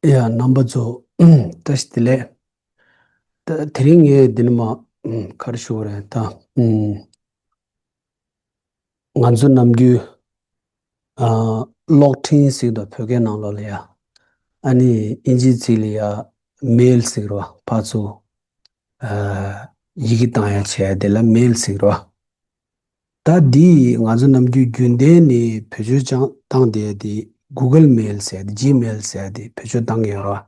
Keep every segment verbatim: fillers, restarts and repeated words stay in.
ཡ། རྣམ་པ་ཚོ་བཀྲ་ཤིས་བདེ་ལེགས། ད་དེ་རིང་ངས་འདི་ནས་མར་ཨམ་ག་རེ་ཞུ་དགོས་རེད་ད། ཨམ་ང་ཚོ་ནམ་རྒྱུན་ཨ་གློག་འཕྲིན་ཟེར་དུས་བོད་སྐད་ནང་ལོགས་ལ་ཡ། ཨ་ནི་ཨིན་ཇིའི་ཚིག་ལ་ཡ་མེལ་ཟེར་བ། ཕར་ཚུར་ཨ་ཡི་གེ་བཏང་ཡ་བྱས་དེ་ལ་མེལ་ཟེར་བ། ད་འདི་ང་ཚོ་ནམ་རྒྱུན་རྒྱུན་ལྡན་ནས་བེད་སྤྱོད་ཅང་བཏང་བསྡད་དེ་གུ་གལ་མེལ་ཟེར་ཏེ་ཇི་མེལ་ཟེར་ཏེ་བེད་སྤྱོད་བཏང་གི་ཡོད་རེད་བ།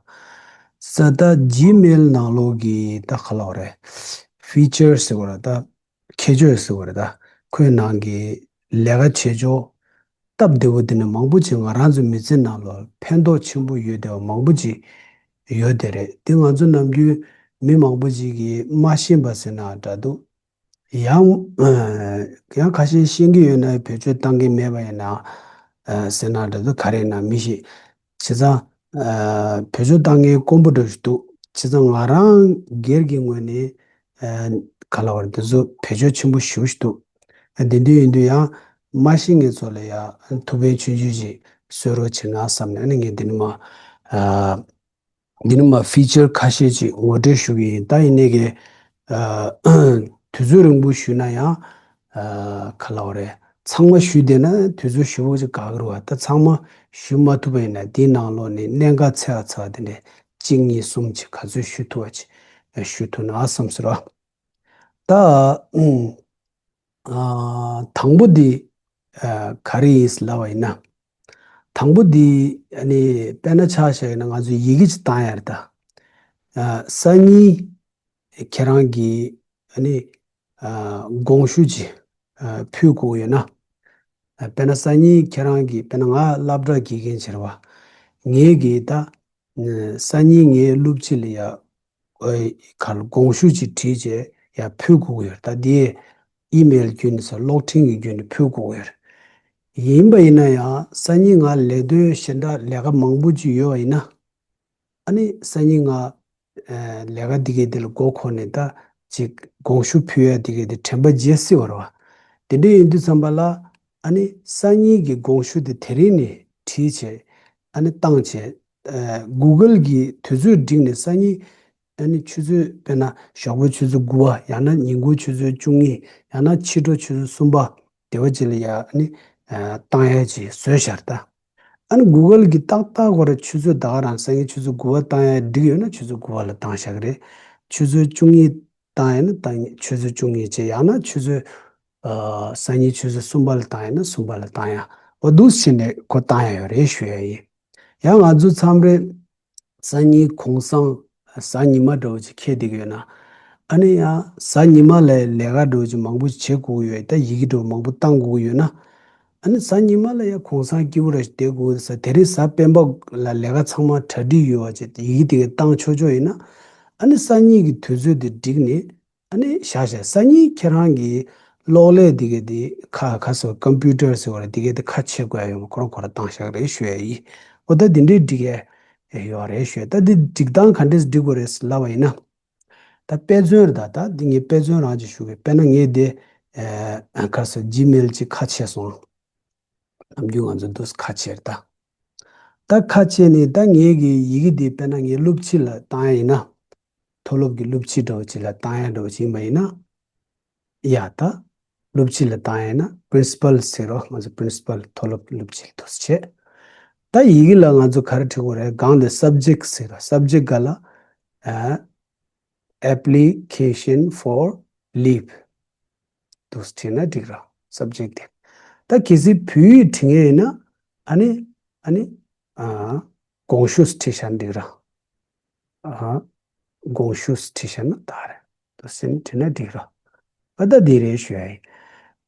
ས་ད་ཇི་མེལ་ནང་ལོགས་ཀྱི་ད་ག་ལབ་དགོས་རེད། ཕི་ཅར་ཟེར་བ་རེད་ད། ཁྱད་ཆོས་ཟེར་བ་རེད་ད། ཁོའི་ནང་གི་ལས་ཀ་བྱེད་ཕྱོགས་སྟབས་བདེ་བོ་དེ་ནི་མང་པོ་ཅིག་ང་རང་ཚོའི་མི་ཚེ་ནང་ལོགས་ཕན་ཐོགས་ཆེན་པོ་ཡོད་བསྡད་པ་མང་པོ་ཅིག་ཡོད་བསྡད་རེད། དེ་ང་ཚོ་ནམ་རྒྱུན་མི་མང་པོ་ཅིག་གིས་མ་ཤེས་པ་ཟེར་ན་འདྲ་འདུག་ཡང་ཡང་ཁ་ཤས་ཤེས་ཀྱི་ཡོད་ན་བེད་སྤྱོད་བཏང་གི་མེད་པ་ཡིན་ན་ཟེར་ན་འདྲ་འདུག་ག་རེ་ཡིན་ན་མི་ཤེས། བྱས་ཙང་བེད་སྤྱོད་བཏང་མཁན་དཀོན་པོ་འདྲ་ཞིག་འདུག་བྱས་ཙང་ང་རང་སྒེར་གྱི་ངོས་ནས་ག་ལབ་དགོས་རེད། འདི་ཚོ་བེད་སྤྱོད་ཆེན་པོ་ཞེ་པོ་ཞིག་འདུག་དེ་འདྲ་ཡིན་དུས་ཡང་མ་ཤེས་མཁན་ཚོ་ལ་ཡང་ཐུགས་ཕན་ཆུང་ཆུང་ཅིག་གསོས་རོགས་བྱེད་ན་བསམ་ནས་ཨ་ནི་ངས་འདི་ནས་མར་འདི་ནས་མར་ཕི་ཅར་ཁ་ཤས་ཅིག་ངོ་སྤྲོད་ཞུ་གི་ཡིན། ད་ཡིན་ནའི་གི་དུས་ཚོད་རིང་པོ་ཞུས་ན་ཡང་ག་ལབ་དགོས་རེད། ཚང་མ་ཞུས་བསྡད་ན་དུས་ཚོད་ཞེ་པོ་ཅིག་འགོར་གི་རེད་བ། ད་ཚང་མ་ཞུ་མ་ཐུབ་པ་ཡིན་ན་དེའི་ནང་ལོགས་ནས་གནད་འགག་ཚ་བ་ཚ་བ་དེ་འདྲས་གཅིག་གཉིས་གསུམ་ཅིག་ག་ཚོད་ཞུ་ཐུབ་པ་ཅིག་ཞུ་ཐུབ་ན་བསམ་སོང་ར། ད་ཨ་དང་པོ་འདི་ཨ་ག་རེ་ཡིན་ལབ་པ་ཡིན་ན། དང་པོ་འདི་ཨ་ནི་དཔེར་ན་ཆ་བཞག་ཡིན་ན་ང་ཚོ་ཡི་གེ་ཅིག་བཏང་ཡ་རེད་ད། ཨ་སང་ཉིན་ཁྱེད་རང་གིས་ཨ་ནི་ཨ་དགོངས་ཞུ་ཅིག་ཨ་ཕུལ་དགོས་ཡོད་ན། ཨ་དཔེར་ན་སང་ཉིན་ཁྱེད་རང་གིས་དཔེར་ན་ང་སློབ་གྲྭ་དགེ་རྒན་བྱེད་རེད་བ། ངས་གིས་ད་ཨ་སང་ཉིན་ངའི་སློབ་སྤྱི་ལ་ཡ་ཨོ་ཡི་ག་ལ་དགོངས་ཞུ་ཅིག་བྲིས་བྱས་ཡར་ཕུལ་དགོས་ཀྱི་ཡོད་རེད། ད་དེ་ཨི་མེལ་བརྒྱུད་ནས་སོ་གློག་འཕྲིན་གྱི་བརྒྱུད་ནས་ཕུལ་དགོས་ཀྱི་ཡོད་རེད། ཡིན་པ་ཡིན་ན་ཡང་སང་ཉིན་ང་ལས་དོན་ཞེ་དྲག་ལས་ཀ་མང་པོ་ཅིག་ཡོད་པ་ཡིན་ན། ཨ་ནི་སང་ཉིན་ང་ཨ་ལས་ཀ་འདི་གའི་འདི་ལ་མགོ་འཁོར་ནས་ད་ཅིག་དགོངས་ཞུ་ཕུལ་ཡ་འདི་གའི་འདི་དྲན་པ་བརྗེད་སྲིད་པ་རེད་བ། དེ་འདྲ་ཡིན་དུས་ཙམ་པ་ལ་ཨ་ནི་སང་ཉིན་གྱི་དགོངས་ཞུ་དེ་དེ་རིང་ནས་བྲིས་བྱས་ཨ་ནི་བཏང་བྱས། ཨ་གུ་གལ་གྱི་དུས་ཚོད་བསྒྲིགས་ནས་སང་ཉིན་ཨ་ནི་ཆུ་ཚོད་དཔེར་ན་ཞོགས་པ་ཆུ་ཚོད་དགུ་པ་ཡང་ན་ཉིན་གུང་ཆུ་ཚོད་བཅུ་གཉིས་ཡང་ན་ཕྱི་དྲོ་ཆུ་ཚོད་གསུམ་པ་དེ་བ་ཅིག་ལ་ཡ་ཨ་ནི་ཨ་བཏང་ཡ་ཅིག་བཟོས་བཞག་ད། ཨ་ནི་གུ་གལ་གྱི་ཏག་ཏག་གོ་ར་ཆུ་ཚོད་ད་ག་རང་སང་ཉིན་ཆུ་ཚོད་དགུ་པ་བཏང་ཡ་འགྲིག་ཡོད་ན་ཆུ་ཚོད་དགུ་པ་ལ་བཏང་བཞག་གི་རེད། ཆུ་ཚོད་བཅུ་གཉིས་བཏང་ཡ་ན་བཏང་ཆུ་ཚོད་བཅུ་གཉིས་བྱས་ཡང་ན་ཆུ་ཚོད་ཨ་སང་ཉིན་ཆུ་ཚོད་གསུམ་པ་ལ་བཏང་ཡ་ན་གསུམ་པ་ལ་བཏང་ཡ་འོ་འདུག་སེ་བྱས་ནས་ཁོ་བཏང་ཡ་ཡོད་རེད་ཞུ་ཡ་ཡིན། ཡང་ང་ཚོ་མཚམས་རེ་སང་ཉིན་གུང་སེང་གཟའ་ཉི་མ་འདྲ་བོ་ཅིག་འཁེལ་བསྡད་ཀྱི་ཡོད་ན། ཨ་ནི་ཡང་གཟའ་ཉི་མ་ལ་ལས་ཀ་འདྲ་བོ་ཅིག་མང་པོ་ཅིག་བྱེད་དགོས་ཀྱི་ཡོད་ད་ཡི་གེ་འདྲ་བོ་མང་པོ་བཏང་དགོས་ཀྱི་ཡོད་ན། ཨ་ནི་གཟའ་ཉི་མ་ལ་ཡང་གུང་སེང་སྐྱིད་པོ་ར་ཞིག་བསྡད་དགོས་ས་དེ་རིང་གཟའ་སྤེན་པ་ལ་ལས་ཀ་ཚང་མ་གྲ་སྒྲིག་ཡོད་པ་ཅིག་ཡི་གེ་དེ་ག་བཏང་ཆོག་ཆོག་ཡིན་ན། ཨ་ནི་སང་ཉིན་གྱི་དུས་ཚོད་དེ་བསྒྲིགས་ནས། ཨ་ནི་བཞག་བཞག་སང་ཉིན་ཁྱེད་རང་གི་གློག་ཀླད་འདི་ག་དེ་ཁ་ཁ་སོ་ཀམ་པུ་ཊར་ཟེར་བ་རེད་འདི་ག་དེ་ཁ་ཕྱེ་དགོས་ཡ་ཡོད་མ་ཁོ་རང་ཁོ་རང་བཏང་བཞག་རེད་ཞུ་ཡ་ཡིན། འོ་ད་འདི་འདྲའི་འགྲིག་ཡ་ཡོད་རེད་ཞུ་ཡ་ད་འདི་སྒྲིག་སྟངས་ག་འདྲས་སྒྲིག་དགོས་རེད་ལབ་པ་ཡིན་ན། ད་དཔེ་མཚོན་རེད་ད་ད་འདི་ངས་དཔེ་མཚོན་རང་ཅིག་ཞུ་གི་དཔེར་ན་ངས་དེ་ཁ་སོ་ཇི་མེལ་ཅིག་ཁ་ཕྱེ་སོང་། ནམ་རྒྱུན་ང་ཚོ་འདུག་ཁ་ཕྱེ་རེད་ད། ད་ཁ་ཕྱེ་ནས་ད་ངེད་ཀྱི་ཡི་གེ་འདི་དཔེར་ན་ངའི་སློབ་སྤྱི་ལ་བཏང་ཡ་ཡིན་ན། མཐོ་སློབ་ཀྱི་སློབ་སྤྱི་འདྲ་བོ་ཅིག་ལ་བཏང་ཡ་འདྲ་བོ་ཅིག་ཡིན་པ་ཡིན་ན། ཡ་ད། སློབ་སྤྱི་ལ་བཏང་ཡ་ཡིན་ན་པི་རིན་སི་པལ་ཟེར་རོ་ང་ཚོ་པི་རིན་སི་པལ་མཐོ་སློབ་ཀྱི་སློབ་སྤྱི་ལ་འདུག་བྱས། ད་ཡི་གེ་ལ་ང་ཚོ་ག་རེ་བྲིས་དགོས་རེད་སྒང་དེ་སབ་ཇེག་ཟེར་རོ་སབ་ཇེག་སྒང་ལ། ཨ། application for leave འདུག་བྲིས་ན་འགྲིག་ར་སབ་ཇེག་དེ། ད་གལ་སྲིད་བོད་ཡིག་བྲིས་མཁན་ཡིན་ན་ཨ་ནི་ཨ་ནི་ཨ་དགོངས་ཞུ་བྲིས་བཞག་འགྲིག་ར། ཨ་དགོངས་ཞུ་བྲིས་བཞག་ན་ད་རེད་འདུག་སེ་བྲིས་ན་འགྲིག་ར། ཨ་ད་འདི་རེད་ཞུ་ཡ་ཡིན།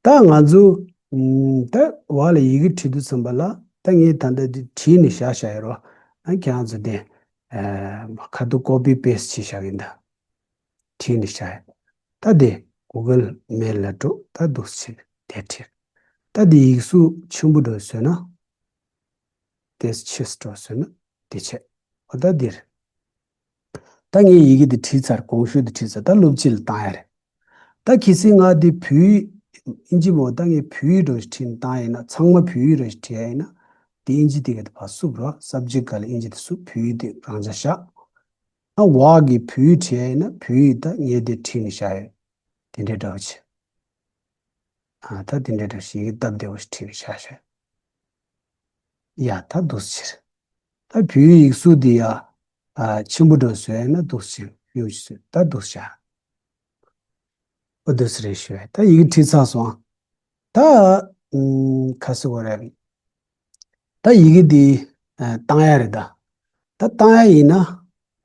ད་ང་ཚོ་ཨུམ་ད་བ་ལ་ཡི་གེ་བྲིས་དུས་ཙམ་པ་ལ་ད་ངས་ད་ལྟ་འདི་བྲིས་ནས་བཞག་བཞག་ཡོད་རོ། ཨ་ཁྱེད་རང་ཚོ་དེ་ཨ་ཁ་ཐུག་ཀོ་པི་པེ་སི་བྱས་བཞག་ཡིན་ད། བྲིས་ནས་བཞག་ཡ། ད་དེ་གུ་གལ་མེལ་ལ་འགྲོ་ད་འདུག་སེ་བྱས་ནས་དེ་བྲིས། ད་དེ་ཡིག་གཟུགས་ཆེན་པོ་འདྲ་བཟོས་ན། དེ་ཆེ་སུ་འགྲོ་བཟོས་ན་དེ་བྱས། འོ་ད་འདིར། ད་ངས་ཡི་གེ་འདི་བྲིས་ཚར་དགོངས་ཞུ་འདི་བྲིས་ཚར་ད་སློབ་སྤྱི་ལ་བཏང་ཡ་རེད། ད་གལ་སྲིད་ང་འདི་བོད་ཡིག་ཨིན་ཇི་མོ་ད་ངས་བོད་ཡིག་འདྲ་ཞིག་བྲིས་ནས་བཏང་ཡ་ཡིན་ན་ཚང་མ་བོད་ཡིག་འདྲ་ཞིག་བྲིས་ཡ་ཡིན་ན། དེ་ཨིན་ཇི་དེ་ག་དེ་ཕར་བསུབ་རོགས། སབ་ཇེག་ག་ལ་ཨིན་ཇི་དེ་བསུབ། བོད་ཡིག་དེ་རང་འཇགས་བཞག་ཨ་ཝ་གི་བོད་ཡིག་བྲིས་ཡིན་ན་བོད་ཡིག་ད་ངས་དེ་བྲིས་ནས་བཞག་ཡོད། དེ་འདྲའི་འདྲ་བོ་བྱས། ཨ་ད་དེ་འདྲའི་འདྲ་ཞིག་སྟབས་བདེ་བོ་ཞིག་བྲིས་ནས་བཞག་བཞག་ཡ་ད་འདུག་སེ་བྱས། ད་བོད་ཡིག་གཟུགས་འདི་ཡ། ཨ་ཆེན་པོ་འདྲ་བཟོས་ཡ་ན་འདུག་སེ་ཉུང་ཞིག་བཟོས། ད་འདུག་སེ་བྱས། ཨོ་འདུག་སེ་རེད་ཞུ་ཡ། ད་ཡི་གེ་བྲིས་ཚར་སོང་། ད་ཨུམ་ཁ་སི་བོ་རེད། ད་ཡི་གེ་འདི་ཨ་བཏང་ཡ་རེད་ད། ད་བཏང་ཡ་ཡིན་ན་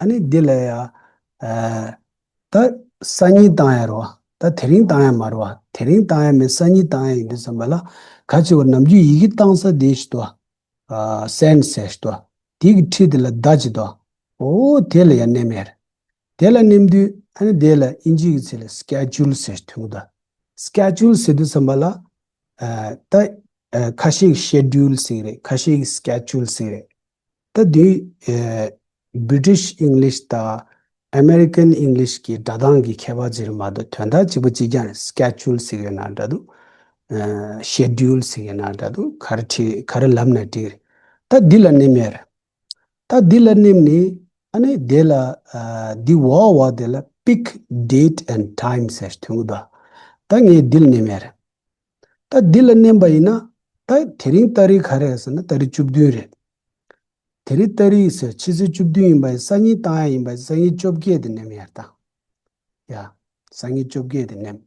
ཨ་ནི་འདི་ལ་ཡ་ཨ་ད་སང་ཉིན་བཏང་ཡ་རེད་བ། ད་དེ་རིང་བཏང་ཡ་མ་རེད་བ། དེ་རིང་བཏང་ཡ་མིན་སང་ཉིན་བཏང་ཡ་ཡིན་དུས་ཙམ་པ་ལ་ག་ཅི་བ་ནམ་རྒྱུན་ཡི་གེ་བཏང་ས་དེ་ཞིག་ཏུ་ཨ་སེན་ཟེར་ཞིག་ཏུ་དེ་གི་འཁྲིས་དེ་ལ་ད་ཅིག་ཏུ་ཨོ་དེ་ལ་ཡ་མནན་ཡ་རེད། དེ་ལ་མནན་དུས་ཨ་ནི་དེ་ལ་ཨིན་ཇི་གི་ཚིག་ལ་སི་ཀེ་ཇུལ་ཟེར་ཞིག་ཐོན་གི་འདུག་སི་ཀེ་ཇུལ་ཟེར་དུས་ཙམ་པ་ལ་ཨ་ད་ཨ་ཁ་ཤས་ཀྱིས་ཤེ་ཌུལ་ཟེར་གི་རེད། ཁ་ཤས་ཀྱིས་སི་ཀེ་ཇུལ་ཟེར་གི་རེད། ད་དེ་ཨ་བི་རི་ཊི་ཤི་ཨིང་ལིཤ་དང་ཨ་མེ་རི་ཀན་ཨིང་ལིཤ་གི་སྒྲ་གདངས་ཀྱི་ཁྱད་པར་ཅིག་རེད་མ་གཏོགས་དོན་དག་གཅིག་པ་གཅིག་རྐྱང་རེད། སི་ཀེ་ཇུལ་ཟེར་གི་ཡོད་ན་འདྲ་འདུག་ཨ་ཤེ་ཌུལ་ཟེར་གི་ཡོད་ན་འདྲ་འདུག་ག་རེ་བྲིས་ག་རེ་ལབ་ན་འགྲིག་རེད། ད་འདི་ལ་མནན་ཡ་རེད། ད་འདི་ལ་མནན་ནས་ཨ་ནི་དེ་ལ་ཨ་འདི་འོག་འོག་དེ་ལ་པིག་ཌེ་ཊི་ཨེན་ཌི་ཊའིམ་ཟེར་ཐོན་གི་འདུག་ད་ངས་འདི་ལ་མནན་ཡ་རེད། ད་འདི་ལ་མནན་པ་ཡིན་ན་ད་དེ་རིང་ཏ་རིག་ག་རེ་རེད་ཟེར་ན་ཏ་རིག་བཅུ་བདུན་རེད། དེ་རིང་ཏ་རིག་ཟེར་ཕྱི་ཚེས་བཅུ་བདུན་ཡིན་པ་ཡིན། སང་ཉིན་བཏང་ཡ་ཡིན་པ་ཡིན། སང་ཉིན་བཅོ་བརྒྱད་དེ་མནན་ཡ་ད། ཡ། སང་ཉིན་བཅོ་བརྒྱད་དེ་མནན།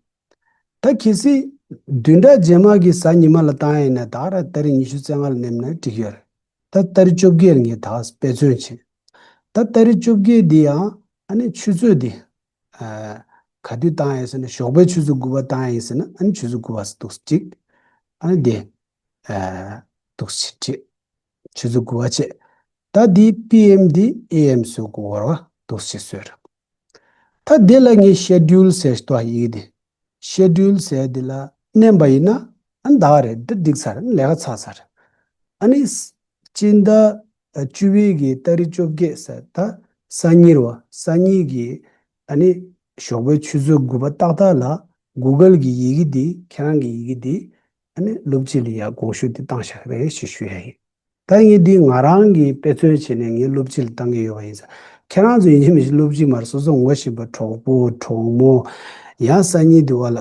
ད་གལ་སྲིད་བདུན་ཕྲག་རྗེས་མ་གི་གཟའ་ཉི་མ་ལ་བཏང་ཡ་ཡིན་ན་ད་ར་ཏ་རིག་ཉི་ཤུ་རྩ་ལྔ་ལ་མནན་ན་འགྲིག་ཡོད་རེད། ད་ཏ་རིག་བཅོ་བརྒྱད་ངས་ད་དཔེ་མཚོན་བྱས། ད་ཏ་རིག་བཅོ་བརྒྱད་འདི་ཡང་ཨ་ནི་ཆུ་ཚོད་འདི་ཨ་ག་དུས་བཏང་ཡ་ཡིན་ཟེར་ན་ཞོགས་པའི་ཆུ་ཚོད་དགུ་པ་བཏང་ཡ་ཡིན་ཟེར་ན་ཨ་ནི་ཆུ་ཚོད་དགུ་པ་ཟེར་འདུག་སེ་གཅིག་ཨ་ནི་དེ་ཨ་འདུག་སེ་བྲིས། ཆུ་ཚོད་དགུ་པ་བྱས། ད་འདི་པི་ཨེམ་འདི་ཨེ་ཨེམ་བཟོ་དགོས་པ་རེད་བ། འདུག་སེ་བཟོས་རེད། ད་འདི་ལ་ངས་ཤེ་ཌུལ་ཟེར་ཞིག་འདུག་ཡི་གེ་འདི། ཤེ་ཌུལ་ཟེར་འདི་ལ་མནན་པ་ཡིན་ན་ཨ་ནི་ད་ག་རེད། འདི་འགྲིག་ཚར། ལས་ཀ་ཚར་ཚར། ཨ་ནི་སྤྱི་ཟླ་བཅུ་པའི་གི་ཏ་རིག་བཅོ་བརྒྱད་ཟེར་ད་སང་ཉིན་རེད་བ། སང་ཉིན་གི་ཨ་ནི་ཞོགས་པའི་ཆུ་ཚོད་དགུ་པ་ཏག་ཏག་ལ་གུ་གལ་གི་ཡི་གེ་འདི་ཁྱེད་རང་གི་ཡི་གེ་འདི་ཨ་ནི་སློབ་སྤྱི་ལ་ཡ་དགོངས་ཞུ་འདི་བཏང་བཞག་རེད་ཞེས་ཞུ་ཡ་ཡིན། ད་ངས་འདི་ང་རང་གི་དཔེ་མཚོན་བྱས་ནས་ངའི་སློབ་སྤྱི་ལ་བཏང་གི་ཡོད་པ་ཡིན་ཙང་། ཁྱེད་རང་ཚོ་ཡིན་གཅིག་མིན་གཅིག་སློབ་སྤྱི་མ་རེད། སོ་སོ་ངོ་ཤེས་པ་གྲོགས་པོ་གྲོགས་མོ་ཡང་སང་ཉིན་དུ་བ་ལ།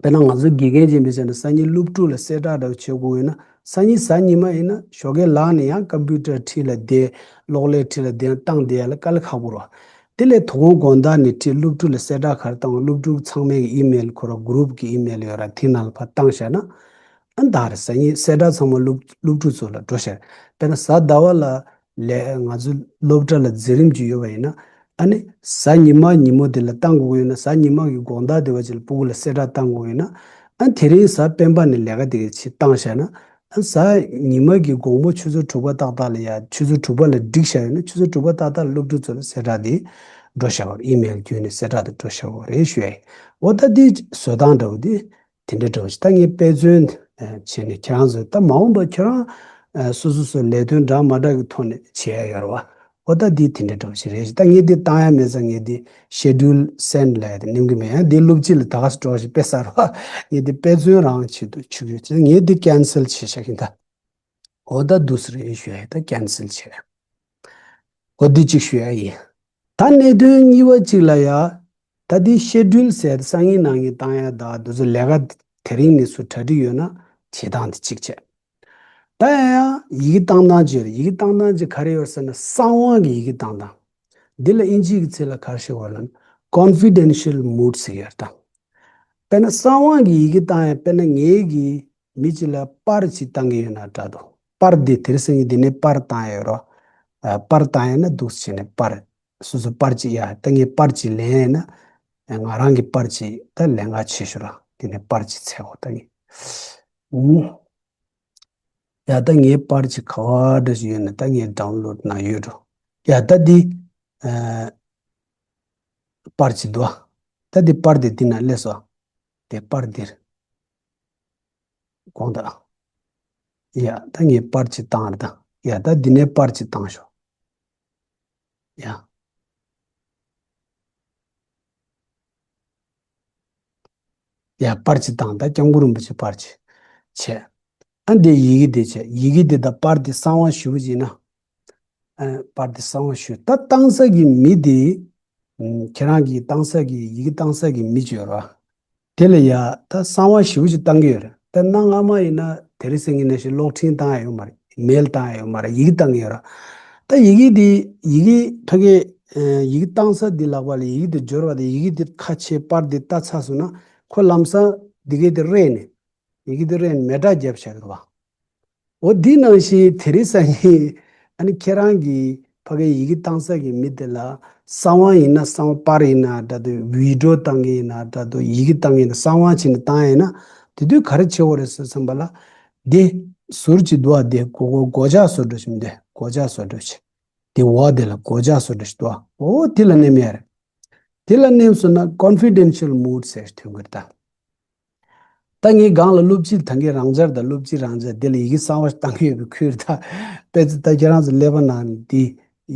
དཔེར་ན་ང་ཚོ་དགེ་རྒན་ཅིག་ཡིན་པ་བྱས་ན་སང་ཉིན་སློབ་ཕྲུག་ལ་གསལ་བསྒྲགས་འདྲ་བོ་བྱེད་དགོས་ཡོད་ན་སང་ཉིན་གཟའ་ཉི་མ་ཡིན་ན་ཞོགས་ཀས་ལངས་ནས་ཡང་ཀམ་པུ་ཊར་འཁྲིས་ལ་བསྡད། གློག་ཀླད་འཁྲིས་ལ་བསྡད་བཏང་བསྡད་ཡ་ལ་དཀའ་ལས་ཁག་པོ་རེད་བ། དེ་ལས་དོ་དགོང་དགོང་དག་ནས་ཁྲིད་སློབ་ཕྲུག་ལ་གསལ་བསྒྲགས་ག་རེ་བཏང་བ། སློབ་ཕྲུག་ཚང་མའི་ཨི་མེལ་ཁོ་ར་གུ་རུབ་ཀྱི་ཨི་མེལ་ཡོད་ར་དེ་ནང་ལ་ཕར་བཏང་བཞག་ན། ཨ་ནི་ད་རེས་སང་ཉིན་གསལ་བསྒྲགས་ཚང་མ་སློབ་སློབ་ཕྲུག་ཚོ་ལ་འགྲོ་བཞག་དཔེར་ན་གཟའ་ཟླ་བ་ལ་ལས་ང་ཚོ་སློབ་གྲྭ་ལ་འཛིན་རིམ་ཅིག་ཡོད་པ་ཡིན་ན། ཨ་ནི་གཟའ་ཉི་མ་ཉིན་མོ་དེ་ལ་བཏང་དགོས་ཀྱི་ཡོད་ན། གཟའ་ཉི་མ་གི་དགོང་དག་དེ་བ་ཅིག་ལ་སྤུ་གུ་ལ་གསལ་བསྒྲགས་བཏང་དགོས་ཀྱི་ཡོད་ན། ཨ་ནི་དེ་རིང་གཟའ་སྤེན་པ་ནས་ལས་ཀ་དེ་ག་ཅིག་བཏང་བཞག་ན། ཨ་ནི་གཟའ་ཉི་མ་གི་དགོང་མོ་ཆུ་ཚོད་དྲུག་པ་ཏག་ཏག་ལ་ཡ་ཆུ་ཚོད་དྲུག་པ་ལ་སྒྲིག་བཞག་ཡོད་ན་ཆུ་ཚོད་དྲུག་པ་ཏག་ཏག་ལ་སློབ་ཕྲུག་ཚོ་ལ་གསལ་བསྒྲགས་དེ་འགྲོ་བཞག་པ་རེད། ཨི་མེལ་བརྒྱུད་ནས་གསལ་བསྒྲགས་དེ་འགྲོ་བཞག་པ་རེད་ཞུ་ཡ་ཡིན། འོ་ད་དེ་བཟོ་སྟངས་འདྲ་བོ་དེ། དེ་འདྲ་འདྲ་བོ་ཞིག་ད་ངས་དཔེ་མཚོན་བྱས་ནས་ཁྱེད་རང་ཚོས་ད་མ་འོངས་པ་ཁྱེད་རང་སོ་སོ་སོའི་ལས་དོན་འདྲ་མ་འདྲ་གི་ཐོག་ནས་བྱེད་ཡ་ཡོད་རེད་བ། འོ་ད་འདི་དེ་འདྲ་འདྲ་བོ་ཞིག་རེད་ཞིག་ད་ངས་འདི་བཏང་ཡ་མེད་ཙང་ངས་འདི་ཤེ་ཌུལ་སེན་ལབ་ཡ་དེ་ནེམ་གི་མེད། ཡང་འདི་སློབ་སྤྱི་ལ་ད་ག་སེ་འགྲོ་ཞིག་དཔེ་གསར་བ་ངས་འདི་དཔེ་མཚོན་རང་ཆེད་དུ་ཆུག་ཡོད་ཅེས་ངས་འདི་ཀན་སེལ་བྱས་བཞག་གི་ད། འོ་ད་འདུག་སེ་རེད་ཞུ་ཡ་ཡིན། ད་ཀན་སེལ་བྱས། འོ་འདི་གཅིག་ཞུ་ཡ་ཡིན། ད་གནད་དོན་གཉིས་པ་གཅིག་ལ་ཡ། ད་འདི་ཤེ་ཌུལ་ཟེར་སང་ཉིན་གནངས་ཉིན་བཏང་ཡ་ད་འདི་ཚོ་ལས་ཀ་དེ་རིང་ནས་ཚུར་གྲ་སྒྲིག་ཡོད་ན་བྱེད་སྟངས་དེ་གཅིག་བྱས། ད་ཡ་ཡ་ཡི་གེ་བཏང་སྟངས་ཅིག་ཡོད་རེད། ཡི་གེ་བཏང་སྟངས་ཅིག་ག་རེ་ཡོད་ཟེར་ན་གསང་བ་གི་ཡི་གེ་བཏང་སྟངས། འདི་ལ་ཨིན་ཇི་གི་ཚིག་ལ་ག་རེ་ཞིག་ཡོད་ལབ་ན་confidential mode ཟེར་ཡོད་རེད་ད། དཔེར་ན་གསང་བ་གི་ཡི་གེ་བཏང་ཡ་དཔེར་ན་ངེད་ཀྱིས་མི་གཅིག་ལ་པར་གཅིག་བཏང་གི་ཡོད་ན་འདྲ་འདུག་པར་འདི་དེ་རིང་སང་ཉིན་འདི་ནས་པར་བཏང་ཡ་ཡོད་རོ། ཨ་པར་བཏང་ཡ་ན་འདུག་སེ་བྱས་ནས་པར། སོ་སོ་པར་གཅིག་ཡ་ད་ངས་པར་གཅིག་ལེན་ཡ་ན། ཨ་ང་རང་གི་པར་གཅིག་ད་ལེན་ག་བྱེད་ཤོག་ར་འདི་ནས་པར་གཅིག་འཚོལ་གོ་ད་ངས། ཨུམ། ཡ་ད་ངའི་པར་གཅིག་ག་བ་འདྲ་ཞིག་ཡོད་ན་ད་ངས་ཌའུན་ལོཌ་ནང་ཡོད་འགྲོ། ཡ་ད་འདི། ཨ་པར་གཅིག་འདུག་ད་འདི་པར་འདི་འདི་ན་སླེབས་སོ། དེ་པར་འདིར། དགོངས་དག་ཡ་ད་ངས་པར་གཅིག་བཏང་རེད་ད། ཡ་ད་འདི་ནས་པར་གཅིག་བཏང་ཤོག་ཡ། ཡ་པར་གཅིག་བཏང་ད་སྐྱབས་མགོན་རིན་པོ་ཆེ་པར་གཅིག་བྱས། ཨ་འདི་ཡི་གེ་དེ་བྱས། ཡི་གེ་དེ་དང་པར་དེ་གསང་བ་ཞུ་བ་ཡིན་ན། ཨ་པར་དེ་གསང་བ་ཞུ། ད་བཏང་ས་གི་མི་དེ། ཨམ་ཁྱེད་རང་གི་བཏང་ས་གི་ཡི་གེ་བཏང་ས་གི་མི་ཅིག་ཡོད་རེད་བ། དེ་ལ་ཡ་ད་གསང་བ་ཞེ་པོ་ཅིག་བཏང་གི་ཡོད་རེད། ད་གནའ་སྔ་མ་ཡིན་ན་དེ་རིང་སང་ཉིན་ནང་བཞིན་གློག་འཕྲིན་བཏང་ཡ་ཡོད་མ་རེད། མེལ་བཏང་ཡ་ཡོད་མ་རེད། ཡི་གེ་བཏང་གི་ཡོད་རེད། ད་ཡི་གེ་འདི་ཡི་གེ་ཕ་གི་ཨ་ཡི་གེ་བཏང་ས་འདི་ལག་པ་ལ་ཡི་གེ་འདི་འབྱོར་བ་དང་ཡི་གེ་འདི་ཁ་ཕྱེ་པར་འདི་ལྟ་ཚར་སོང་ན་ཁོ་ལམ་སང་འདི་གའི་འདི་རེད་ནས་ཡི་གེ་འདི་རེད་ནས་མེ་སྲེག་བརྒྱབ་བཞག་གི་རེད་བ། འོ་འདི་ནང་བཞིན་དེ་རིང་སང་ཉིན་ཨ་ནི་ཁྱེད་རང་གིས་ཕ་གིའི་ཡི་གེ་བཏང་ས་གི་མི་དེ་ལ་གསང་བ་ཡིན་ན་གསང་བ་པར་ཡིན་ན་འདྲ་འདུག་བི་ཌི་ཡོ་བཏང་གི་ཡིན་ན་འདྲ་འདུག་ཡི་གེ་བཏང་གི་ཡིན་ན་གསང་བ་བྱས་ནས་བཏང་ཡིན་ན་དེ་དུས་ག་རེ་བྱེད་དགོས་རེད་ཟེར་བསམ་པ་ལ། འདི་ཟུར་གཅིག་འདུག་བ། འདི་སྒོ་སྒོ་སྒོ་ལྕགས་བཟོ་འདྲ་ཞིག་འདི་སྒོ་ལྕགས་བཟོ་འདྲ་ཞིག་དེ་འོག་དེ་ལ་སྒོ་ལྕགས་བཟོ་འདྲ་ཞིག་འདུག་བ། འོ་དེ་ལ་མནན་ཡ་རེད། དེ་ལ་མནན་སོང་ན་confidential mode ཟེར་ཐོན་གི་རེད་ད། ད་ངའི་སྒང་ལ་སློབ་སྤྱི་ད་གིན་རང་འཇགས་དང་སློབ་སྤྱི་རང་འཇགས་དེ་ལ་ཡི་གེ་གསང་བ་བཏང་གི་ཡོད་པའི་ཁུལ་རེད་ད། དཔེ་ད་ཁྱེད་རང་ཚོ་ཀླད་པ་ནང་འདི་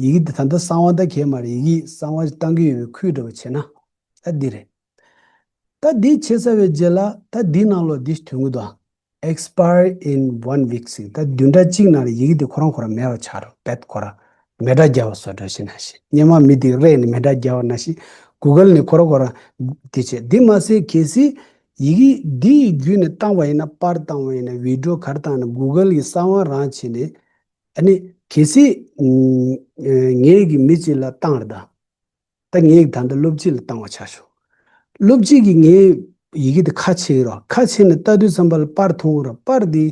ཡི་གེ་འདི་ད་ལྟ་གསང་བ་ད་གས་མ་རེད། ཡི་གེ་གསང་བ་བཏང་གི་ཡོད་པའི་ཁུལ་འདྲ་བ་བྱས་ན་ད་འདི་རེད། ད་འདི་བྱས་ཚར་བའི་རྗེས་ལ་ད་འདི་ནང་ལོགས་འདི་ཐོན་གི་འདུག Expire in one week ཟེར། ད་བདུན་ཕྲག་གཅིག་ནང་ལ་ཡི་གེ་དེ་ཁོ་རང་ཁོ་རང་མེད་པ་ཆགས་རེད། པད་ཁོ་རང་མེ་སྲེག་བརྒྱབ་པ་བཟོ་འདྲ་ཞིག་ནང་བཞིན། སྔོན་མ་མི་དེ་རེད་ནས་མེ་སྲེག་བརྒྱབ་པ་ནང་བཞིན་གུ་གལ་ནས་ཁོ་རང་ཁོ་རང་དེ་བྱས། དེ་མ་ཟད་གལ་སྲིད་ཡི་གེ་འདི་ཡི་བརྒྱུད་ནས་བཏང་བ་ཡིན་ན། པར་བཏང་བ་ཡིན་ན། བི་ཌི་ཡོ་ག་རེ་བཏང་ན་གུ་གལ་གྱི་གསང་བ་རང་བྱས་ནས། ཨ་ནི་གལ་སྲིད་ངའི་གི་མི་གཅིག་ལ་བཏང་རེད་ད། ད་ངས་ད་ལྟ་སློབ་སྤྱི་ལ་བཏང་བ་ཆ་བཞག་སློབ་སྤྱི་གིས་ངའི་ཡི་གེ་དེ་ཁ་ཕྱེ་ཡོད་ར། ཁ་ཕྱེ་ནས་ལྟ་དུས་ཙམ་པ་ལ་པར་མཐོང་གི་ར། པར་དེ་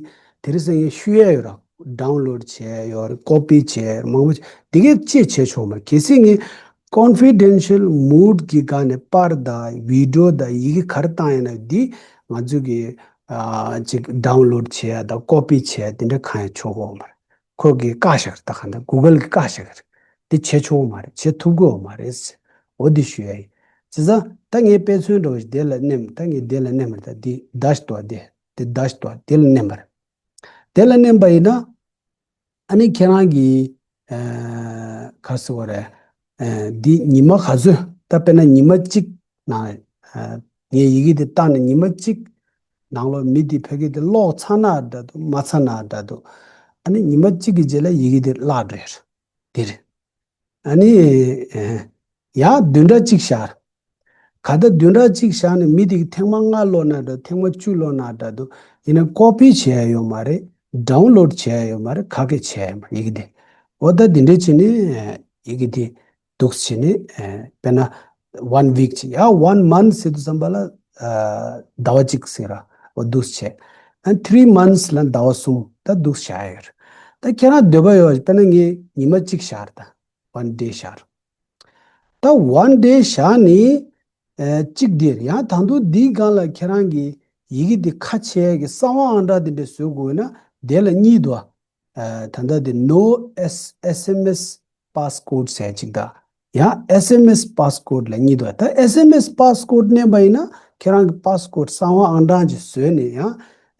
དེ་རིང་སང་ཉིན་བཤུ་ཡ་ཡོད་ར། ཌའུན་ལོཌ་བྱས་ཡོད་ར། ཀོ་པི་བྱས་ཡོད་ར། མང་པོ་བྱས། དེ་གས་ཅི་བྱས་ཆོག་མ་རེད། གལ་སྲིད་ངས་confidential mode གི་སྒང་ནས་པར་དང་བི་ཌི་ཡོ་དང་ཡི་གེ་ག་རེ་བཏང་ཡིན་ན་འདི་ང་ཚོ་གིས་ཨ་ཅིག་ཌའུན་ལོཌ་བྱས་ཡ་དང་ཀོ་པི་བྱས་ཡ་དེ་འདྲ་གང་ཡང་ཆོག་གི་ཡོད་མ་རེད། ཁོ་གིས་བཀག་བཞག་རེད། ད་གང་ལྟར་གུ་གལ་གིས་བཀག་བཞག་རེད། དེ་བྱེད་ཆོག་གི་མ་རེད། བྱེད་ཐུབ་ཀྱི་ཡོད་མ་རེད། འོ་འདི་ཞུ་ཡ་ཡིན། བྱས་ཙང་ད་ངས་དཔེ་མཚོན་འདྲ་བོ་ཞིག་དེ་ལ་མནན། ད་ངས་དེ་ལ་མནན་པ་རེད། ད་འདི་བརྡ་ཞིག་འདུག་བ། དེ་དེ་བརྡ་ཞིག་འདུག་བ། དེ་ལ་མནན་པ་རེད། དེ་ལ་མནན་པ་ཡིན་ན་ཨ་ནི་ཁྱེད་རང་གིས་ཨ་ག་རེ་ཟེར་དགོས་རེད། ཨ་འདི་ཉི་མ་ག་ཚོད། ད་དཔེར་ན་ཉི་མ་གཅིག་ནང་ཨ་ངས་ཡི་གེ་དེ་བཏང་ནས་ཉི་མ་གཅིག་ནང་ལོགས་མི་དེ་ཕ་གི་དེ་ཀློག་ཚར་ན་འདྲ་འདུག་མ་ཚར་ན་འདྲ་འདུག་ཨ་ནི་ཉི་མ་གཅིག་གི་རྗེས་ལ་ཡི་གེ་དེ་བརླག་འགྲོ་ཡ་རེད། དེ་རེད། ཨ་ནི་ཨ་ཡང་བདུན་ཕྲག་གཅིག་བཞག་ག་ད་བདུན་ཕྲག་གཅིག་བཞག་ནས་མི་དེ་གིས་ཐེངས་མ་ལྔ་ཀློག་ན་འདྲ། ཐེངས་མ་བཅུ་ཀློག་ན་འདྲ་འདུག་ཡིན་ན་ཀོ་པི་བྱས་ཡ་ཡོད་མ་རེད། ཌའུན་ལོཌ་བྱས་ཡ་ཡོད་མ་རེད། ག་གེ་བྱས་ཡ་མ་རེད། ཡི་གེ་དེ། འོ་ད་འདི་འདྲས་བྱས་ནས་ཡི་གེ་དེ་འདུག་བྱས་ནས་དཔེར་ན་one week བྱས། ཡ་one month ཟེར་དུས་ཙམ་པ་ལ་ཟླ་བ་གཅིག་ཟེར་ར། འོ་འདུག་བྱས། ཨ་three months ལ་ཟླ་བ་གསུམ། ད་འདུག་བཞག་ཡ་ཡོད་རེད། ད་ཁྱེད་རང་འདོད་པ་ཡོད་པ་དཔེར་ན་ངས་ཉི་མ་གཅིག་བཞག་རེད། ད་one day བཞག་རེད། ད་one day བཞག་ནི་ཨ་གཅིག་དེ་རེད། ཡང་ད་དུང་འདིའི་སྒང་ལ་ཁྱེད་རང་གིས་ཡི་གེ་འདི་ཁ་ཕྱེ་ཡ་གི་གསང་བ་ཨང་གྲངས་དེ་འདྲ་བཟོ་དགོས་ན་དེ་ལ་གཉིས་འདུག་ཨ་ད་ལྟ་དེ་no S- S M S passcode ཟེར་གཅིག་དང་། ཡང་S M S passcode ལ་གཉིས་འདུག་ད་S M S passcode མནན་པ་ཡིན་ན་ཁྱེད་རང་གི་པ་སི་ཀོཌ་གསང་བ་ཨང་གྲངས་ཅིག་བཟོས་ནས་ཡང་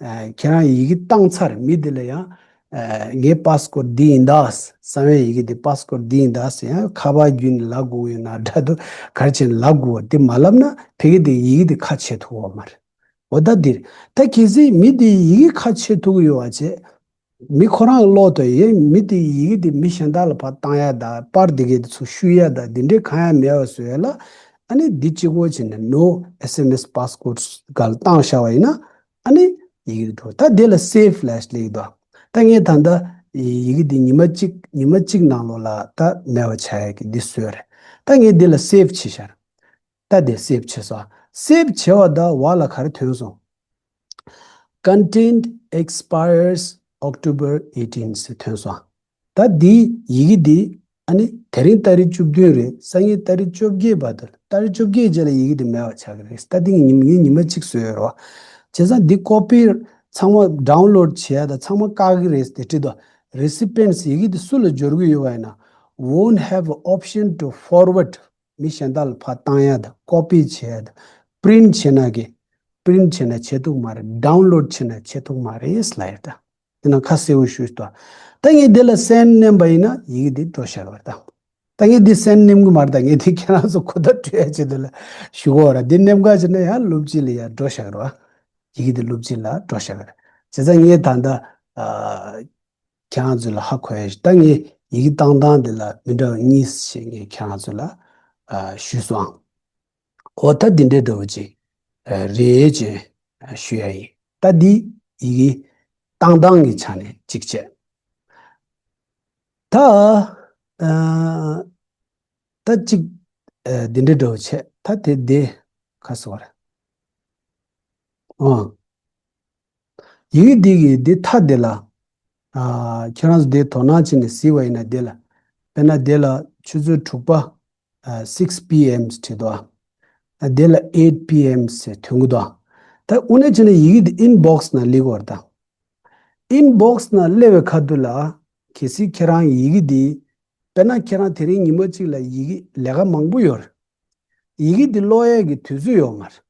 ཨ་ཁྱེད་རང་ཡི་གེ་བཏང་ཚར། མི་དེ་ལ་ཡང་ཨ་ངའི་པ་སི་ཀོཌ་འདི་ཡིན་ད། གསང་བའི་ཡི་གེ་འདི་པ་སི་ཀོཌ་འདི་ཡིན་ད་ཟེར། ཡང་ཁ་པར་བརྒྱུད་ནས་ལབ་དགོས་ཡོད་ན་འདྲ་འདུག་ག་རེ་བྱས་ནས་ལབ་དགོས་པ་དེ་མ་ལབ་ན་ཕ་གི་དེ་ཡི་གེ་དེ་ཁ་ཕྱེ་ཐུབ་ཀྱི་ཡོད་མ་རེད། འོ་ད་འདིར་ད་གལ་སྲིད་མི་དེ་ཡི་གེ་ཁ་ཕྱེ་ཐུབ་ཀྱི་ཡོད་པ་བྱས། མི་ཁོ་རང་ཀློག་དུས་ཡེ་མི་དེ་ཡི་གེ་དེ་མི་གཞན་དག་ལ་ཕར་བཏང་ཡ་དང་པར་དེ་གའི་དེ་ཚོ་བཤུ་ཡ་དང་དེ་འདྲའི་གང་ཡང་མེད་པ་བཟོ་ཡ་ལ། ཨ་ནི་འདི་གཅིག་པོ་བྱས་ནས་no S M S passcode སྒང་ལ་བཏང་བཞག་པ་ཡིན་ན་ཨ་ནི་ཡི་གེ་འགྲོ། ད་དེ་ལ་སེབ་ལབ་ལེགས་འདུག་ད་ངས་ད་ལྟ་ཡི་གེ་འདི་ཉི་མ་གཅིག་ཉི་མ་གཅིག་ནང་ལོགས་ལ་ད་མེད་པ་བྱ་ཡ་གི་འདི་བཟོས་རེད། ད་ངས་འདི་ལ་སེབ་བྱས་ཤར། ད་དེ་སེབ་བྱས་སོང་། སེབ་བྱས་པ་ད་བར་ལ་ག་རེ་ཐོན་སོང་། Content expires October eighteen ཟེར་ཐོན་སོང་། ད་འདི་ཡི་གེ་འདི་ཨ་ནི་དེ་རིང་ཏ་རིག་བཅུ་བདུན་རེད། སང་ཉིན་ཏ་རིག་བཅོ་བརྒྱད་བར་དུ། ཏ་རིག་བཅོ་བརྒྱད་རྗེས་ལ་ཡི་གེ་འདི་མེད་པ་ཆགས་ཀྱི་རེད། ད་འདི་ངས་ཉི་མ་ངས་ཉི་མ་གཅིག་བཟོས་ཡོད་རེད་བ། བྱས་ཙང་འདི་ཀོ་པི་ཚང་མ་ཌའུན་ལོཌ་བྱས་ཡ་དང་ཚང་མ་བཀག་གི་རེད་དེ་བྲིས་འདུག Recipients ཡི་གེ་འདི་སུ་ལ་འབྱོར་གི་ཡོད་པ་ཡིན་ན། Won't have option to forward མི་གཞན་དག་ལ་ཕར་བཏང་ཡ་དང་ཀོ་པི་བྱེད་ཡ་དང་པི་རིན་ཊི་བྱེད་ན་གི་པི་རིན་ཊི་བྱེད་ན་བྱེད་ཐུབ་མ་རེད། ཌའུན་ལོཌ་བྱེད་ན་བྱེད་ཐུབ་མ་རེད་ལབ་ཡ་ད། དེ་ན་ཁ་གསལ་པོ་ཞུས་ཏོ། ད་ངས་འདི་ལ་སེན་ཌི་མནན་པ་ཡིན་ན་ཡི་གེ་འདི་འགྲོ་ཤར་བ་དང་། ད་ངས་འདི་སེན་ཌི་མནན་གི་མ་རེད། ད་ངས་འདི་ཁྱེད་རང་ཚོ་གོ་བརྡ་སྤྲོད་ཡ་ཆེད་དུ་ལ་ཞུ་གོ་ར། འདི་མནན་ག་བྱས་ན་ཡང་སློབ་སྤྱི་ལ་ཡང་འགྲོ་ཤར་བ། ཡི་གེ་འདི་སློབ་སྤྱི་ལ་འགྲོ་ཤར་བ། བྱས་ཙང་ངས་ད་ལྟ་ཨ། ཁྱེད་རང་ཚོ་ལ་ཧ་གོ་ཡ་ཞིག་ད་ངས་ཡི་གེ་བཏང་སྟངས་དེ་ལ་མི་འདྲ་བ་གཉིས་ཤིག་ངས་ཁྱེད་རང་ཚོ་ལ་ཨ། ཞུས་སོང་། འོ་ད་འདི་འདྲའི་འདྲ་བོ་ཅིག་ཨ། རེད་ཅེས་ཞུ་ཡ་ཡིན། ད་འདི་ཡི་གེ་བཏང་སྟངས་ཀྱི་ཆ་ནས་གཅིག་བྱས། ད་ཨ། ད་གཅིག་ཨ། འདི་འདྲའི་འདྲ་བོ་བྱས། ད་དེ་དེ་ཁ་སོ་ར། ཨ། ཡི་གེ་འདི་གི་འདི་མཐའ་འདི་ལ། ཨ། ཁྱེད་རང་ཚོ་འདི་དོ་སྣང་བྱས་ནས་གཟིགས་པ་ཡིན་ན་འདི་ལ། དཔེར་ན་འདི་ལ་ཆུ་ཚོད་དྲུག་པ། ཨ། six P M བྲིས་འདུག་ཨ། ཨ། འདི་ལ་eight P M ཟེར་ཐོན་གི་འདུག་ཨ། ད་དངོས་གནས་བྱས་ན་ཡི་གེ་འདི་inbox ནང་སླེབས་ཀྱི་ཡོད་རེད་ད། inbox ནང་སླེབས་པའི་ཁ་ཐུག་ལ། གལ་སྲིད་ཁྱེད་རང་ཡི་གེ་འདི། དཔེར་ན་ཁྱེད་རང་དེ་རིང་ཉི་མ་གཅིག་ལ་ཡི་གེ་ལས་ཀ་མང་པོ་ཡོད་རེད། ཡི་གེ་འདི་ཀློག་ཡས་ཀྱི་དུས་ཚོད་ཡོད་མ་རེད།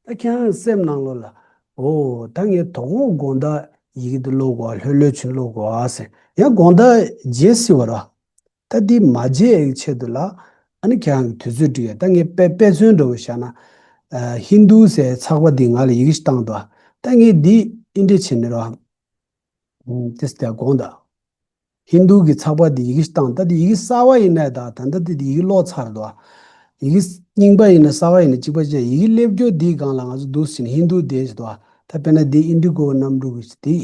ད་ཁྱེད་རང་སེམས་ནང་ལོགས་ལ། འོ། ད་ངས་དོ་དགོང་དགོང་དག་ཡི་གེ་འདི་ཀློག་དགོས་ཨ། ལྷོད་ལྷོད་བྱས་ཀློག་དགོས་ཨ་ཟེར། ཡང་དགོང་དག་བརྗེད་སྲིད་པ་རེད། ད་འདི་མ་བརྗེད་ཡས་ཀྱི་ཆེད་དུ་ལ། ཨ་ནི་ཁྱེད་རང་གི་དུས་ཚོད་སྒྲིག་ཡས། ད་ངས་དཔེ་དཔེ་མཚོན་འདྲ་བོ་བཞག་ན། ཨ། ཧིན་རྡུ་ཟེར་ཚགས་པར་འདི་ང་ལ་ཡི་གེ་ཞིག་བཏང་འདུག་ཨ། ད་ངས་འདི་ཨིན་དྲི་བྱས་ནས་རེད་བ། ཨུམ། དེ་སྟེ་དགོངས་དག་ཧིན་རྡུ་གི་ཚགས་པར་འདི་ཡི་གེ་ཞིག་བཏང་། ད་འདི་ཡི་གེ་གསར་པ་ཡིན་ན་ད། ད་ལྟ་འདི་ཡི་གེ་ཀློག་ཚར་འདུག་ཨ། ཡི་གེ་རྙིང་པ་ཡིན་ན་གསར་པ་ཡིན་ན་གཅིག་པ་བྱས། ཡི་གེ་སླེབས་རྒྱུ་འདིའི་སྒང་ལ་ང་ཚོ་འདུག་སེ་བྱས་ནས་ཧིན་རྡུ་དེ་ཞིག་འདུག་ཨ། ད་དཔེར་ན་འདི་ཨིན་ཌི་གོ་གནམ་གྲུ་གི་དེ་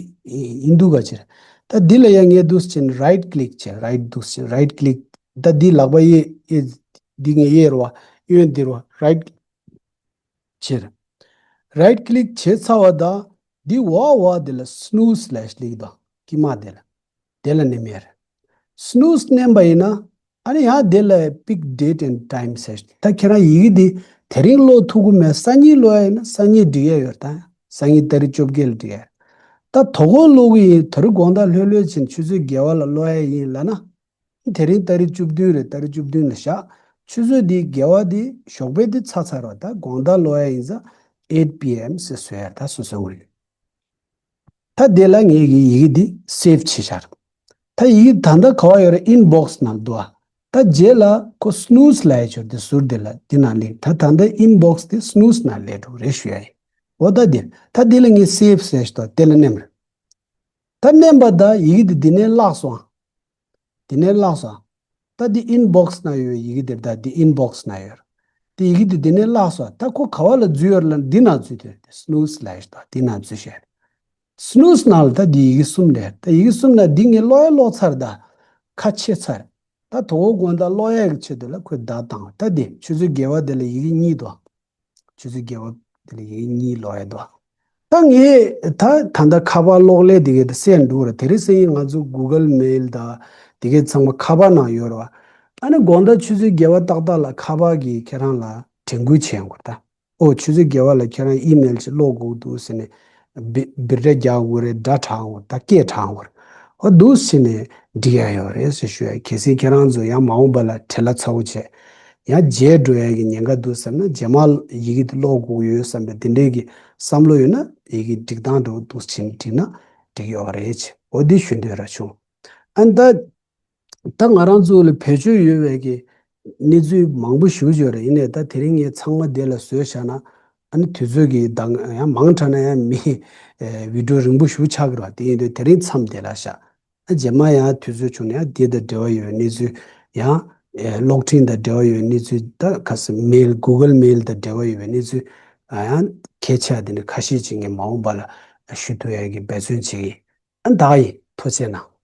ཧིན་རྡུ་ག་ཅིག་རེད། ད་འདི་ལ་ཡང་ངས་འདུག་སེ་བྱས་ནས་right click བྱས། right འདུག་སེ་བྱས་right click ད་འདི་ལག་པ་གཡས་གཡས་འདི་ངས་གཡས་རེད་བ། གཡོན་འདི་རེད་བ། right click བྱས། right click བྱས་ཚར་བ་དང་། འདི་འོག་འོག་འདི་ལ་snooze ལབ་ཡས་ལེགས་དང་། དཀྱིལ་མ་འདི་ལ། དེ་ལ་མནན་ཡས་རེད། snooze མནན་པ་ཡིན་ན། ཨ་ནི་ཡང་དེ་ལ་pick date and time ཟེར། ད་ཁྱེད་རང་ཡི་གེ་འདི་དེ་རིང་ཀློག་ཐུབ་ཀྱི་མེད། སང་ཉིན་ཀློག་ཡ་ཡིན་ན་སང་ཉིན་འབྲི་ཡས་ཡོད་རེད་ད། སང་ཉིན་ཏ་རིག་བཅོ་བརྒྱད་ལ་འབྲི་ཡས་རེད། ད་དོ་དགོང་ཀློག་གི་ཡིན། དེ་རིང་དགོང་དག་ལྷོད་ལྷོད་བྱས་ནས་ཆུ་ཚོད་བརྒྱད་པ་ལ་ཀློག་ཡ་ཡིན་ལབ་ན། དེ་རིང་ཏ་རིག་བཅུ་བདུན་རེད། ཏ་རིག་བཅུ་བདུན་ལ་བཞག་ཆུ་ཚོད་འདི་བརྒྱད་པ་འདི་ཞོགས་པའི་འདི་ཚར་ཚར་བ། ད་དགོང་དག་ཀློག་ཡ་ཡིན་ཙང་eight P M ཟེར་བཟོས་ཡ། ད་སོ་སོའི་ངོས་ནས། ད་དེ་ལ་ངས་ཀྱི་ཡི་གེ་འདི་save བྱས་བཞག་ད་ཡི་གེ་ད་ལྟ་ག་པར་ཡོད་རེད། inbox ནང་འདུག་ཨ། ད་རྗེས་ལ་ཁོ་snooze ལབ་ཡ་ཅིག་ཡོད་རེད། དེ་ཟུར་དེ་ལ་འདི་ནང་ལེགས། ད་ད་ལྟ་inbox དེ་snooze ནང་སླེབས་འགྲོ་རེད་ཞུ་ཡ་ཡིན། འོ་ད་འདི་ད་འདི་ལ་ངས་save ཟེར་ཞིག་འདུག་དེ་ལ་མནན་པ་རེད། ད་མནན་པ་ད་ཡི་གེ་འདི་འདི་ནས་བརླག་སོང་ཨ། འདི་ནས་བརླག་སོང་ཨ། ད་འདི་inbox ནང་ཡོད་ཡི་གེ་འདི་རེད། ད་འདི་inbox ནང་ཡོད་རེད། དེ་ཡི་གེ་འདི་འདི་ནས་བརླག་སོང་ཨ། ད་ཁོ་ག་པ་ལ་འཛུལ་ཡོད་རེད་ལབ་ན་འདི་ནང་འཛུལ་དེ་རེད། དེ་snooze ལབ་ཡ་ཞིག་འདུག་འདི་ནང་འཛུལ་བྱས་རེད། snooze ནང་ལ་ད་འདི་ཡི་གེ་གསུམ་རེད། ད་ཡི་གེ་གསུམ་ནང་འདི་ངས་ཀློག་ཡ་ཀློག་ཚར། ད་ཁ་ཕྱེ་ཚར། ད་དོ་དགོང་དག་ཀློག་ཡ་གི་ཆེད་དུ་ལ་ཁོས་བརྡ་བཏང་། ད་འདི་ཆུ་ཚོད་བརྒྱད་པ་འདི་ལ་ཡི་གེ་གཉིས་འདུག་ཆུ་ཚོད་བརྒྱད་པ་འདི་ལ་ཡི་གེ་གཉིས་ཀློག་ཡ་འདུག་ད་ངས་ད་ད་ལྟ་ཁ་པར་གློག་ཀླད་འདི་གའི་ད་གསལ་འདུག་ར། དེ་རིང་སང་ཉིན་ང་ཚོ་Google Mail ད་འདི་གའི་ཚང་མ་ཁ་པར་ནང་ཡོད་ར་བ། ཨ་ནི་དགོང་དག་ཆུ་ཚོད་བརྒྱད་པ་ཏག་ཏག་ལ་ཁ་པར་གིས་ཁྱེད་རང་ལ་དྲན་སྐུལ་བྱེད་ཡོང་གི་རེད་ད། ཨོ་ཆུ་ཚོད་བརྒྱད་པ་ལ་ཁྱེད་རང་email ཅིག་ཀློག་དགོས་འདུག་ཟེར་ནས་བི་བི་སྒྲ་རྒྱག་དགོས་རེད། སྒྲ་བགྲང་དགོས་རེད། ད་སྐད་བགྲང་དགོས་རེད། ཨོ་འདུག་ཟེར་ནས་འགྲིག་ཡ་ཡོད་རེད་ཟེར་ཞུ་ཡ། གལ་སྲིད་ཁྱེད་རང་ཚོ་ཡང་མ་འོངས་པ་ལ་བྲེལ་བ་ཚ་པོ་བྱས་ཡང་བརྗེད་འགྲོ་ཡ་གི་ཉེན་ཁ་འདུག་བསམ་ན། རྗེས་མ་ཡི་གེ་དེ་ཀློག་དགོས་ཡོད་བསམ་པའི་དེ་འདྲའི་གི་བསམ་བློ་ཡོད་ན་ཡི་གེ་སྒྲིག་སྟངས་འདྲ་བོ་འདུག་ཟེར་ནས་བསྒྲིགས་ན་འགྲིག་ཡོད་རེད། ཨོ་འདི་ཞུ་འདོད་ར་བྱུང་། ཨ་ནི་ད། ད་ང་རང་ཚོ་ལ་བེད་སྤྱོད་ཡོད་པའི་གི་གནས་ཚུལ་མང་པོ་ཞེ་པོ་ཅིག་ཡོད་རེད། ཡིན་ནའི་ད་དེ་རིང་ངས་ཚང་མ་དེ་ལ་བཟོས་བཞག་ན། ཨ་ནི་དུས་ཚོད་ཀྱི་ད་ཡང་མང་དྲགས་ན་ཡང་མི་ཨེ་བི་ཌི་ཡོ་རིང་པོ་ཞེ་པོ་ཆགས་ཀྱི་རེད་བ། དེ་ཡིན་དུས་དེ་རིང་མཚམས་དེ་ལ་བཞག་ཨ་རྗེས་མ་ཡང་དུས་ཚོད་བྱུང་ན་ཡང་དེ་དང་འབྲེལ་བ་ཡོད་པའི་གནས་ཚུལ། ཡང་ཨེ་གློག་འཕྲིན་དང་འབྲེལ་བ་ཡོད་པའི་གནས་ཚུལ། ད་ག་ས་mail Google Mail དང་འབྲེལ་བ་ཡོད་པའི་གནས་ཚུལ། ཨ་ཡང་གལ་ཆེ་བ་དེ་འདྲ་ཁ་ཤས་ཅིག་ངས་མ་འོངས་པ་ལ་ཞུ་ཐུབ་ཡ་གི་འབད་བརྩོན་བྱེད་ཀྱི་ཡིན། ཨ་ད་ཡིན། ཐུགས་རྗེ་གནང་།